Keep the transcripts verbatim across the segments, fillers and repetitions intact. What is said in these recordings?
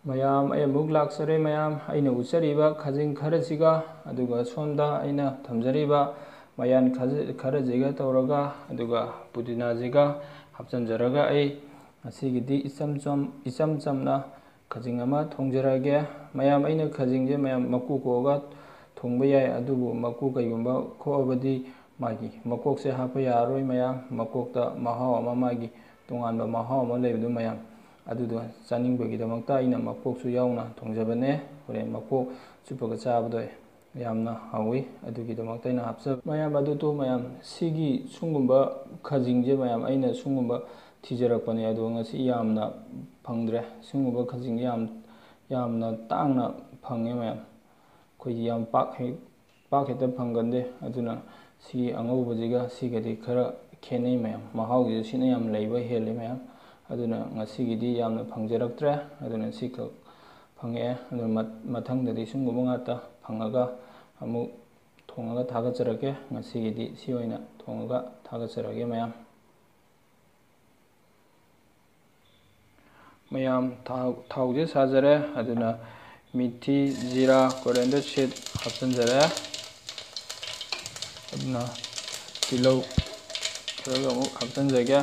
ꯃꯌꯥꯝ, ꯑꯩ ꯑꯃꯨꯛ ꯂꯥꯛꯆꯔꯦ ꯃꯌꯥꯝ꯫ ꯑꯩꯅ ꯎꯠꯆꯔꯤꯕ ꯈꯥꯖꯤꯡ ꯈꯔꯁꯤꯒ, ꯑꯗꯨꯒ ꯁꯣꯝꯗ ꯑꯩꯅ ꯊꯝꯖꯔꯤꯕ ꯃꯌꯥꯟ ꯈꯖ-, ꯈꯔꯁꯤꯒ ꯇꯧꯔꯒ, ꯑꯗꯨꯒ ꯄꯨꯗꯤꯅꯥꯁꯤꯒ ꯍꯥꯞꯆꯤꯟꯖꯔꯒ, ꯑꯩ ꯉꯁꯤꯒꯤꯗꯤ ꯏꯆꯝ ꯆꯝ-, ꯏꯆꯝ ꯆꯝꯅ ꯈꯥꯖꯤꯡ ꯑꯃ ꯊꯣꯡꯖꯔꯒꯦ꯫ ꯃꯌꯥꯝ, ꯑꯩꯅ ꯈꯥꯖꯤꯡꯁꯦ ꯃꯌꯥꯝ ꯃꯀꯨ ꯀꯣꯛꯑꯒ ꯊꯣꯡꯕ ꯌꯥꯏ, ꯑꯗꯨꯕꯨ ꯃꯀꯨ ꯀꯩꯒꯨꯝꯕ ꯈꯣꯛꯑꯕꯗꯤ ꯃꯥꯒꯤ ꯃꯀꯣꯛꯁꯦ ꯍꯥꯞꯄ ꯌꯥꯔꯔꯣꯏ ꯃꯌꯥꯝ꯫ ꯃꯀꯣꯛꯇ ꯃꯍꯥꯎ ꯑꯃ, ꯃꯥꯒꯤ ꯇꯣꯉꯥꯟꯕ ꯃꯍꯥꯎ ꯑꯃ ꯂꯩꯕꯗꯨ ꯃꯌꯥꯝ, ꯑꯗꯨꯗꯣ ꯆꯥꯅꯤꯡꯕꯒꯤꯗꯃꯛꯇ ꯑꯩꯅ ꯃꯀꯣꯛꯁꯨ ꯌꯥꯎꯅ ꯊꯣꯡꯖꯕꯅꯦ꯫ ꯍꯣꯔꯦꯟ ꯃꯀꯣꯛ ꯆꯨꯞꯄꯒ ꯆꯥꯕꯗꯣ ꯌꯥꯝꯅ ꯍꯥꯎꯋꯤ, ꯑꯗꯨꯒꯤꯗꯃꯛꯇ ꯑꯩꯅ ꯍꯥꯞꯆꯕ꯫ ꯃꯌꯥꯝ, ꯑꯗꯨꯗꯣ ꯃꯌꯥꯝ, ꯁꯤꯒꯤ ꯁꯨꯡꯒꯨꯝꯕ ꯈꯥꯖꯤꯡꯁꯦ ꯃꯌꯥꯝ, ꯑꯩꯅ ꯁꯨꯡꯒꯨꯝꯕ ꯊꯤꯖꯔꯛꯄꯅꯦ, ꯑꯗꯣ ꯉꯁꯤ ꯌꯥꯝꯅ ꯐꯪꯗ꯭ꯔꯦ꯫ ꯁꯤꯒꯨꯝꯕ ꯈꯥꯖꯤꯡꯁꯦ ꯌꯥꯝ, ꯌꯥꯝꯅ ꯇꯥꯡꯅ ꯐꯪꯉꯦ ꯃꯌꯥꯝ꯫ ꯑꯩꯈꯣꯏꯗꯤ ꯌꯥꯝ ꯄꯥꯛ ꯍꯦꯛ, ꯄꯥꯛ ꯍꯦꯛꯇ ꯐꯪꯒꯟꯗꯦ꯫ ꯑꯗꯨꯅ ꯁꯤꯒꯤ ꯑꯉꯧꯕꯁꯤꯒ ꯁꯤꯒꯗꯤ ꯈꯔ ꯈꯦꯠꯅꯩ ꯃꯌꯥꯝ꯫ ꯃꯍꯥꯎꯁꯤꯁꯨ ꯁꯤꯅ ꯌꯥꯝ ꯂꯩꯕ ꯍꯦꯜꯂꯤ ꯃꯌꯥꯝ꯫ ꯑꯗꯨꯅ ꯉꯁꯤꯒꯤꯗꯤ ꯌꯥꯝꯅ ꯐꯪꯖꯔꯛꯇ꯭ꯔꯦ꯫ ꯑꯗꯨꯅ ꯁꯤꯈꯛ ꯐꯪꯉꯛꯑꯦ꯫ ꯑꯗꯨꯅ ꯃꯠ-, ꯃꯊꯪꯗꯗꯤ ꯁꯤꯒꯨꯝꯕ ꯉꯥꯛꯇ ꯐꯪꯉꯒ ꯑꯃꯨꯛ ꯊꯣꯡꯉꯒ ꯊꯥꯒꯠꯆꯔꯛꯀꯦ꯫ ꯉꯁꯤꯒꯤꯗꯤ ꯁꯤ ꯑꯣꯏꯅ ꯊꯣꯡꯉꯒ ꯊꯥꯒꯠꯆꯔꯒꯦ ꯃꯌꯥꯝ꯫ ꯃꯌꯥꯝ, ꯊꯥꯎ, ꯊꯥꯎꯁꯦ ꯁꯥꯖꯔꯦ꯫ ꯑꯗꯨꯅ ꯃꯤꯊꯤ, ꯖꯤꯔꯥ, coriander seed ꯍꯥꯞꯆꯤꯟꯖꯔꯦ꯫ ꯑꯗꯨꯅ ꯇꯤꯜꯍꯧ ꯈꯔꯒ ꯑꯃꯨꯛ ꯍꯥꯞꯆꯤꯟꯖꯒꯦ꯫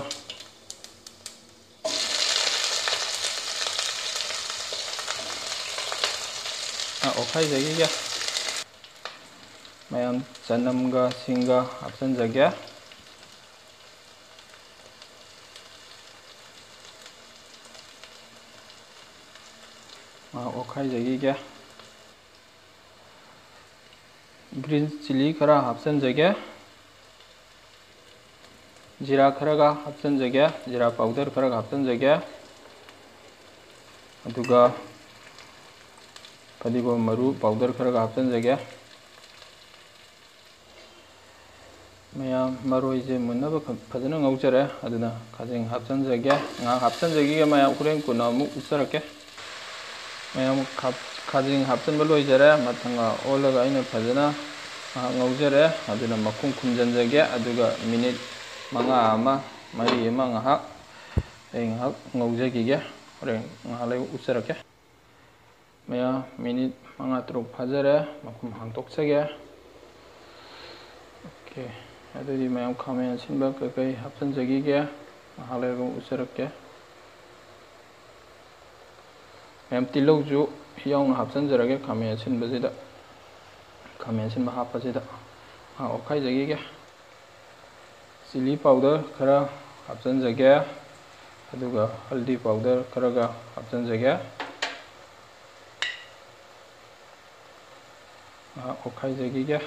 ꯑ, ꯑꯣꯠꯈꯥꯏꯖꯈꯤꯒꯦ꯫ ꯃꯌꯥꯝ, ꯆꯅꯝꯒ ꯁꯤꯡꯒ ꯍꯥꯞꯆꯤꯟꯖꯒꯦ꯫ ꯉꯥꯏꯍꯥꯛ ꯑꯣꯠꯈꯥꯏꯖꯈꯤꯒꯦ꯫ Green chilli ꯈꯔ ꯍꯥꯞꯆꯤꯟꯖꯒꯦ꯫ ꯖꯤꯔꯥ ꯈꯔꯒ ꯍꯥꯞꯆꯤꯟꯖꯒꯦ, ꯖꯤꯔꯥ powder ꯈꯔꯒ ꯍꯥꯞꯆꯤꯟꯖꯒꯦ꯫ ꯑꯗꯨꯒ ꯐꯗꯤꯒꯣꯝ ꯃꯔꯨ powder ꯈꯔꯒ ꯍꯥꯞꯆꯤꯟꯖꯒꯦ꯫ ꯃꯌꯥꯝ, ꯃꯔꯣꯏꯁꯦ ꯃꯨꯟꯅꯕ ꯐ-, ꯐꯖꯅ ꯉꯧꯖꯔꯦ꯫ ꯑꯗꯨꯅ ꯈꯥꯖꯤꯡ ꯍꯥꯞꯆꯤꯟꯖꯒꯦ, ꯉꯥꯏꯍꯥꯛ ꯍꯥꯞꯆꯤꯟꯖꯈꯤꯒꯦ ꯃꯌꯥꯝ, ꯍꯣꯔꯦꯟ ꯀꯣꯟꯅ ꯑꯃꯨꯛ ꯎꯠꯆꯔꯛꯀꯦ꯫ ꯃꯌꯥꯝ, ꯈꯥ-, ꯈꯥꯖꯤꯡ ꯍꯥꯞꯆꯤꯟꯕ ꯂꯣꯏꯖꯔꯦ꯫ ꯃꯊꯪꯒ ꯑꯣꯜꯂꯒ ꯑꯩꯅ ꯐꯖꯅ ꯉꯥꯏꯍꯥꯛ ꯉꯧꯖꯔꯦ꯫ ꯑꯗꯨꯅ ꯃꯈꯨꯝ ꯈꯨꯝꯖꯤꯟꯖꯒꯦ꯫ ꯑꯗꯨꯒ minute ꯃꯉꯥ ꯑꯃ, ꯃꯔꯤ ꯑꯃ ꯉꯥꯏꯍꯥꯛ, ꯑꯩ ꯉꯥꯏꯍꯥꯛ ꯉꯧꯖꯈꯤꯒꯦ꯫ ꯍꯣꯔꯦꯟ ꯉꯥꯏꯍꯥꯛ ꯂꯩ ꯎꯠꯆꯔꯛꯀꯦ꯫ ꯃꯌꯥꯝ, ꯃꯤꯅꯤꯠ ꯃꯉꯥ ꯇꯔꯨꯛ ꯐꯥꯖꯔꯦ, ꯃꯈꯨꯝ ꯍꯥꯡꯗꯣꯛꯆꯒꯦ꯫ ꯑꯣꯀꯦ, ꯑꯗꯨꯗꯤ ꯃꯌꯥꯝ, ꯈꯥꯃꯦꯟ ꯑꯁꯤꯟꯕ ꯀꯩꯀꯩ ꯍꯥꯞꯆꯤꯟꯖꯈꯤꯒꯦ, ꯉꯥꯏꯍꯥꯛ ꯂꯩꯔꯒ ꯑꯃꯨꯛ ꯎꯠꯆꯔꯛꯀꯦ꯫ ꯃꯌꯥꯝ, ꯇꯤꯜꯍꯧꯁꯨ ꯌꯥꯎꯅ ꯍꯥꯞꯆꯤꯟꯖꯔꯒꯦ ꯈꯥꯃꯦꯟ ꯑꯁꯤꯟꯕꯁꯤꯗ, ꯈꯥꯃꯦꯟ ꯑꯁꯤꯟꯕ ꯍꯥꯞꯄꯁꯤꯗ꯫ ꯉꯥꯏꯍꯥꯛ ꯑꯣꯠꯈꯥꯏꯖꯈꯤꯒꯦ꯫ ꯆꯤꯂꯤ ꯄꯥꯎꯗꯔ ꯈꯔ ꯍꯥꯞꯆꯤꯟꯖꯒꯦ, ꯑꯗꯨꯒ ꯍꯜꯗꯤ ꯄꯥꯎꯗꯔ ꯈꯔꯒ ꯍꯥꯞꯆꯤꯟꯖꯒꯦ꯫ ꯉꯥꯏꯍꯥꯛ ꯑꯣꯠꯈꯥꯏꯖꯈꯤꯒꯦ꯫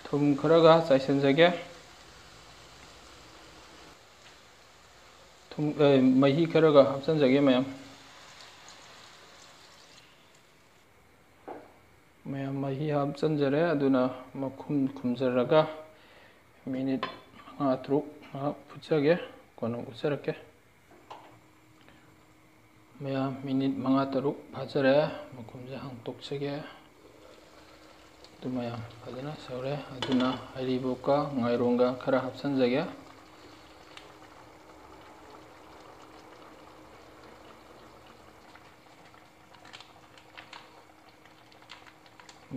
ꯊꯨꯝ ꯈꯔꯒ ꯆꯥꯏꯁꯤꯟꯖꯒꯦ꯫ ꯊꯨꯝ, ꯑꯦ, ꯃꯍꯤ ꯈꯔꯒ ꯍꯥꯞꯆꯤꯟꯖꯒꯦ ꯃꯌꯥꯝ꯫ ꯃꯌꯥꯝ, ꯃꯍꯤ ꯍꯥꯞꯆꯤꯟꯖꯔꯦ, ꯑꯗꯨꯅ ꯃꯈꯨꯝ ꯈꯨꯝꯖꯔꯒ ꯃꯤꯅꯤꯠ ꯃꯉꯥ ꯇꯔꯨꯛ ꯉꯥꯏꯍꯥꯛ ꯐꯨꯠꯆꯒꯦ, ꯀꯣꯟꯅ ꯎꯠꯆꯔꯛꯀꯦ꯫ ꯃꯌꯥꯝ, ꯃꯤꯅꯤꯠ ꯃꯉꯥ ꯇꯔꯨꯛ ꯐꯥꯖꯔꯦ, ꯃꯈꯨꯝꯁꯦ ꯍꯥꯡꯇꯣꯛꯆꯒꯦ꯫ ꯑꯗꯨ ꯃꯌꯥꯝ ꯐꯖꯅ ꯁꯧꯔꯦ, ꯑꯗꯨꯅ ꯍꯔꯤꯕꯣꯞꯀ ꯉꯥꯏꯔꯣꯡꯒ ꯈꯔ ꯍꯥꯞꯆꯤꯟꯖꯒꯦ꯫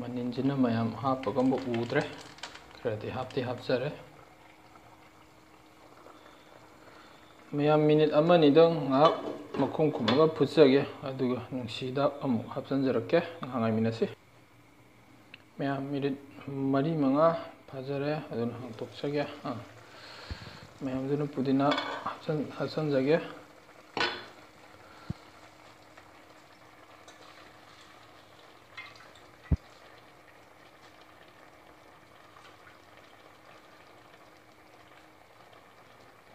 ꯃꯅꯤꯟꯁꯤꯅ ꯃꯌꯥꯝ ꯍꯥꯞꯄꯒ ꯑꯃꯨꯛ ꯎꯗ꯭ꯔꯦ, ꯈꯔꯗꯤ ꯍꯥꯞꯇꯤ ꯍꯥꯞꯆꯔꯦ꯫ ꯃꯌꯥꯝ, ꯃꯤꯅꯤꯠ ꯑꯃ ꯑꯅꯤꯗꯪ ꯉꯥꯏꯍꯥꯛ ꯃꯈꯨꯝ ꯈꯨꯝꯃꯒ ꯐꯨꯠꯆꯒꯦ, ꯑꯗꯨꯒ ꯅꯨꯡꯁꯤꯍꯤꯗꯥꯛ ꯑꯃꯨꯛ ꯍꯥꯞꯆꯤꯟꯖꯔꯛꯀꯦ꯫ ꯉꯥꯏꯍꯥꯛ ꯉꯥꯏꯃꯤꯟꯅꯁꯤ꯫ ꯃꯌꯥꯝ, ꯃꯤꯅꯤꯠ ꯃꯔꯤ ꯃꯉꯥ ꯐꯥꯖꯔꯦ, ꯑꯗꯨꯅ ꯍꯥꯡꯇꯣꯛꯆꯒꯦ꯫ ꯑꯥ, ꯃꯌꯥꯝꯗꯨꯅ ꯄꯨꯗꯤꯅꯥ ꯍꯥꯞꯆꯤꯟ-, ꯍꯥꯞꯆꯤꯟꯖꯒꯦ꯫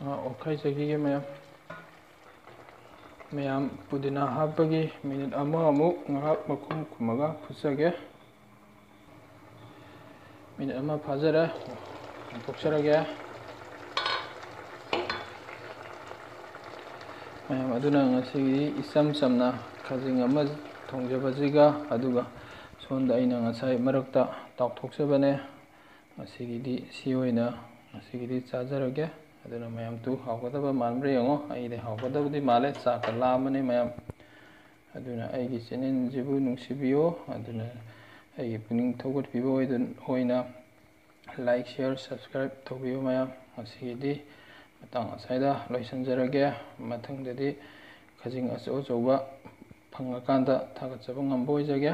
ꯑꯥ, ꯑꯣꯠꯈꯥꯏꯖꯈꯤꯒꯦ ꯃꯌꯥꯝ꯫ ꯃꯌꯥꯝ, ꯄꯨꯗꯤꯅꯥ ꯍꯥꯞꯄꯒꯤ ꯃꯤꯅꯤꯠ ꯑꯃꯃꯨꯛ ꯉꯥꯏꯍꯥꯛ ꯃꯈꯨꯝ ꯈꯨꯝꯃꯒ ꯐꯨꯠꯆꯒꯦ꯫ ꯃꯤꯅꯤꯠ ꯑꯃ ꯐꯥꯖꯔꯦ, ꯂꯧꯊꯣꯛꯆꯔꯒꯦ꯫ ꯃꯌꯥꯝ, ꯑꯗꯨꯅ ꯉꯁꯤꯒꯤ ꯏꯆꯝ ꯆꯝꯅ ꯈꯥꯖꯤꯡ ꯑꯃ ꯊꯣꯡꯖꯕꯁꯤꯒ, ꯑꯗꯨꯒ ꯁꯣꯝꯗ ꯑꯩꯅ ꯉꯁꯥꯏ ꯃꯔꯛꯇ ꯇꯥꯎꯊꯣꯛꯆꯕꯅꯦ꯫ ꯉꯁꯤꯒꯤꯗꯤ ꯁꯤ ꯑꯣꯏꯅ, ꯉꯁꯤꯒꯤꯗꯤ ꯆꯥꯖꯔꯒꯦ꯫ ꯑꯗꯨꯅ ꯃꯌꯥꯝ, ꯇꯨ ꯍꯥꯎꯒꯗꯕ ꯃꯥꯟꯕ꯭ꯔꯥ ꯌꯦꯡꯉꯣ꯫ ꯑꯩꯗꯤ ꯍꯥꯎꯒꯗꯕꯗꯤ ꯃꯥꯜꯂꯦ, ꯆꯥꯛꯀ ꯂꯥꯝꯕꯅꯤ ꯃꯌꯥꯝ꯫ ꯑꯗꯨꯅ ꯑꯩꯒꯤ ꯆꯦꯅꯦꯜꯁꯤꯕꯨ ꯅꯨꯡꯁꯤꯕꯤꯌꯨ꯫ ꯑꯗꯨꯅ ꯑꯩꯒꯤ ꯄꯨꯛꯅꯤꯡ ꯊꯧꯒꯠꯄꯤꯕ ꯑꯣꯏꯗ-, ꯑꯣꯏꯅ like, share, subscribe ꯇꯧꯕꯤꯌꯨ ꯃꯌꯥꯝ꯫ ꯉꯁꯤꯒꯤꯗꯤ ꯃꯇꯥꯡ ꯑꯁ꯭ꯋꯥꯏꯗ ꯂꯣꯏꯁꯤꯟꯖꯔꯒꯦ꯫ ꯃꯊꯪꯗꯗꯤ ꯈꯖꯤꯡ ꯑꯆꯧ ꯑꯆꯧꯕ ꯐꯪꯉꯀꯥꯟꯗ ꯊꯥꯒꯠꯆꯕ ꯉꯝꯕ ꯑꯣꯏꯖꯒꯦ꯫